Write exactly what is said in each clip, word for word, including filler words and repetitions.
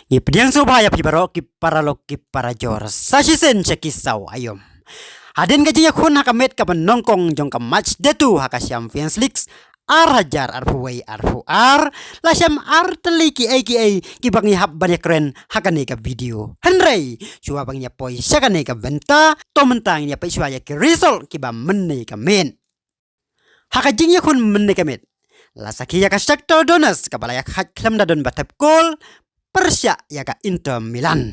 Ngi pdiang sngewbha ïa phi baroh ki paralok ki parajor. Sa shisien sha ki saw aïom. Hadien ka jingïakhun ha ka miet kaba nyngkong jong ka match day two ha ka Champions League, ar hajar arphew wei arphew ar, la shem ar tylli kiei kiei kiba ngi hap ban ïakren ha kane ka video. Hynrei shuwa ba ngin ïa poi sha kane ka bynta, to mynta ngin ïa peit shuwa ïa ki result kiba mynne ka miet. Ha ka jingïakhun mynne ka miet, la sakhi ïa ka Shakhtar Donetsk kaba la ïakhaid khlem da don ba thep kol pyrshah ïa ka Inter Milan.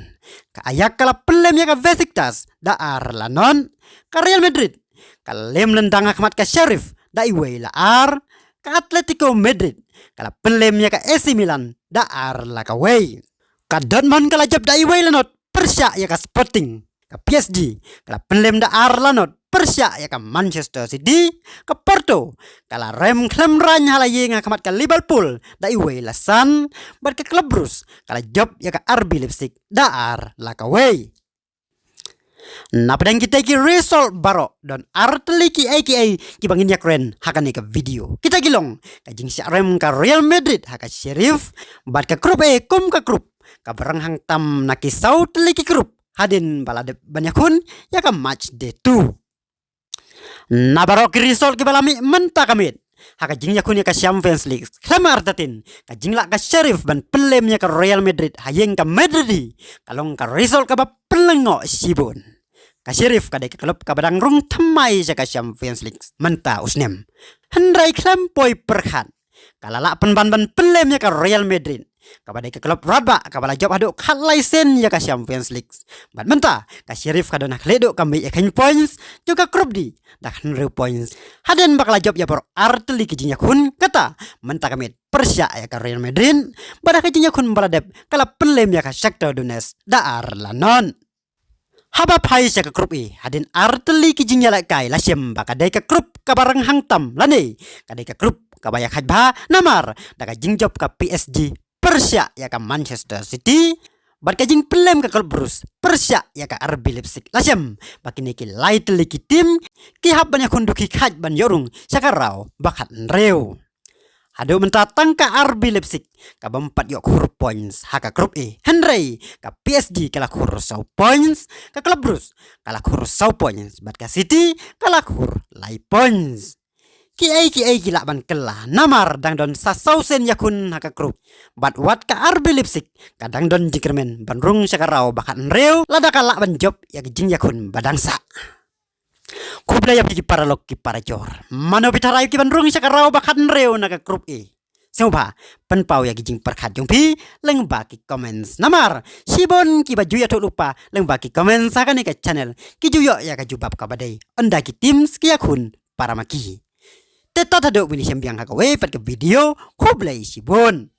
Ka Ajax ka la pynlem ïa ka Besiktas da ar la nod. Ka Real Madrid ka lem lyndang ha khmat ka Sheriff da iwei la ar. Ka Atletico Madrid ka la pynlem ïa ka A C Milan da ar la kawei. Ka Dortmund ka la jop da iwei la nod pyrshah ïa ka Sporting. Ka P S G ka la pynlem da ar la nod pyrshah ïa ka Manchester City. Ka Porto ka la rem khlem raiñ ha la ïing ha khmat ka Liverpool da iwei la san. Bad ka Club Brugge ka la jop ïa ka R B Leipzig da ar la kawei. Napdeng kita ki result baroh, don ar tylli kiei kiei kiba ngin ïakren ha kane ka video. Kita ki long ka jingshah rem ka Real Madrid ha ka Sheriff, bad ka Group A kum ka group kaba rang hangtam na ki saw tylli ki group hadien ba la dep ban ïakhun ïa ka match day two. Na baroh ki result kiba la mih mynta ka miet ha ka jingïakhun ïa ka Champions League, khlem artatien ka jinglah ka Sheriff ban pynlem ïa ka Real Madrid ha ïing ka Madrid hi, ka long ka result kaba pynlyngngoh shibun. Ka Sheriff ka dei ka klub kaba dang rung thymmai sha ka Champions League mynta u snem. Hynrei khlem poi pyrkhat ka la lah pynban ban pynlem ïa ka Real Madrid, kaba dei ka klub radbah kaba la jop haduh khatlai sien ïa ka Champions League. Bad mynta ka Sheriff ka don ha khlieh duh ka mih ïa ka points jong ka Group D da hynriew points. Hadien ba ka la jop ïa baroh ar tylli ki jingïakhun, kata mynta ka miet pyrshah ïa ka Real Madrid. Bad ha ka jingïakhun ba la dep ka la pynlem ïa ka Shakhtar Donetsk da ar la nod. Haba phai sha ka Group E, hadien ar tylli ki jingïalehkai, la shem ba ka dei ka group kaba rang hangtam lane ka dei ka group kaba ïakhaid bha, namar da ka jingjop ka P S G pyrshah ïa ka Manchester City bad ka jingpynlem ka Club Brugge pyrshah ïa ka R B Leipzig, la shem ba kine ki lai tylli ki team ki hap ban ïakhun dukhi khaid ban ïoh rung sha ka round ba khathynriew. Haduh mynta tang ka R B Leipzig ka bym pat ïoh khur points ha ka Group A. Hynrei ka P S G ka la khur saw points, ka Club Brugge ka la khur saw points, bad ka City ka la khur lai points. Kiei kiei ki lah ban kylla namar dang don sa saw sien ïakhun ha ka group. Bad wat ka R B Leipzig ka dang don jingkyrmen ban rung sha ka round ba khathynriew lada ka lah ban jop ïa ka jingïakhun ba dang sah. Khublei ïa phi ki paralok ki parajor. Mano phi tharai ki ban rung sha ka round ba khathynriew na ka Group A? Sngewbha pynpaw ïa ki jingpyrkhat jong phi lyngba ki comments. Namar shibun kiba ju ïathuh lypa lyngba ki comments ha kane ka channel ki ju ïoh ïa ka jubab kaba dei, ynda ki teams ki ïakhun para ma ki. Te tad haduh ban ïashem biang ha kawei pat ka video, khublei shibun.